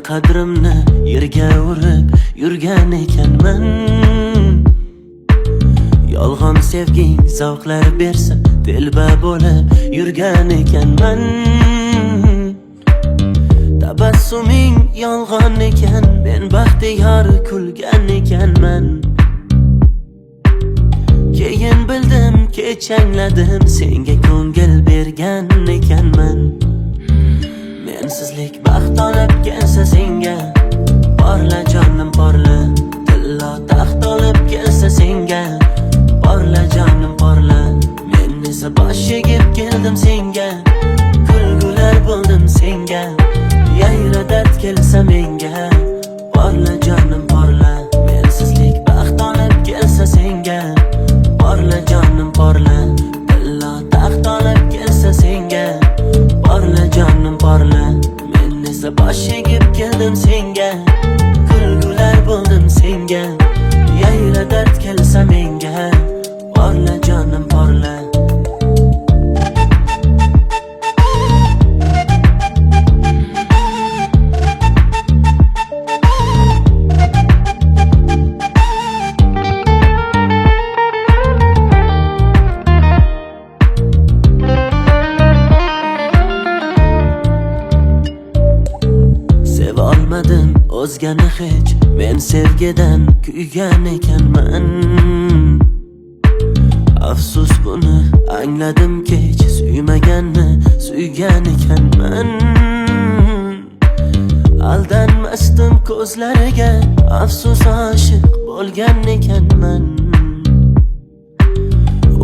qadrimni yerga urib yurgan ekanman. Yolg'on sevging zavqlar bersa, telba bo'lib yurgan ekanman. Tabassuming yolg'on ekan, men baxtiyor kulgan ekanman. Keyin bildim, kech angladim, senga ko'ngil bergan ekanman. Mensizlik baxt olib kelsa senga, porla jonim porla. Tillo taxt olib kelsa senga, porla jonim porla. Men esa bosh egib keldim senga, kulgular bo'ldim senga. Yayra dard kelsa menga, porla jonim porla. Mensizlik baxt olib kelsa senga, porla jonim porla. Tillo taxt olib kelsa senga, porla jonim porla. Men esa bosh egib keldim senga, kulgular bo'ldim senga. Yayra dard kelsa menga, porla jonim porla. Sevolmadim o'zgani hech, men sevgidan kuygan ekanman. Afsus buni angladim kech, suymaganni suygan ekanman. Aldanmasdim ko'zlariga, afsus oshiq bo'lgan ekanman.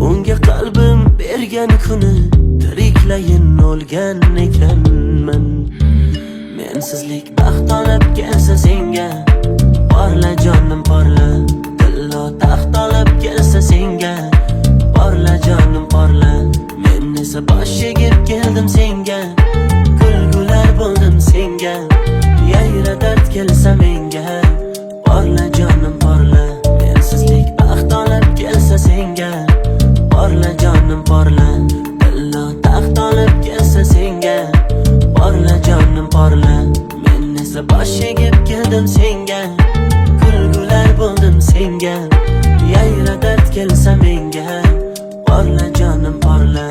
Unga qalbim bergan kuni tiriklayin o'lgan ekanman. Mensizlik baxt olib kelsa senga, porla jonim porla. Tillo taxt olib kelsa senga, porla jonim porla. Men esa bosh egib keldim senga, kulgular bo'ldim senga. Yayra dard kelsa menga, porla jonim porla. Mensizlik baxt olib kelsa senga, porla jonim porla. Tillo taxt olib kelsa senga, porla jonim porla. Men esa bosh egib keldim senga, kulgular bo'ldim senga. Yayra dard kelsa menga, porla jonim porla.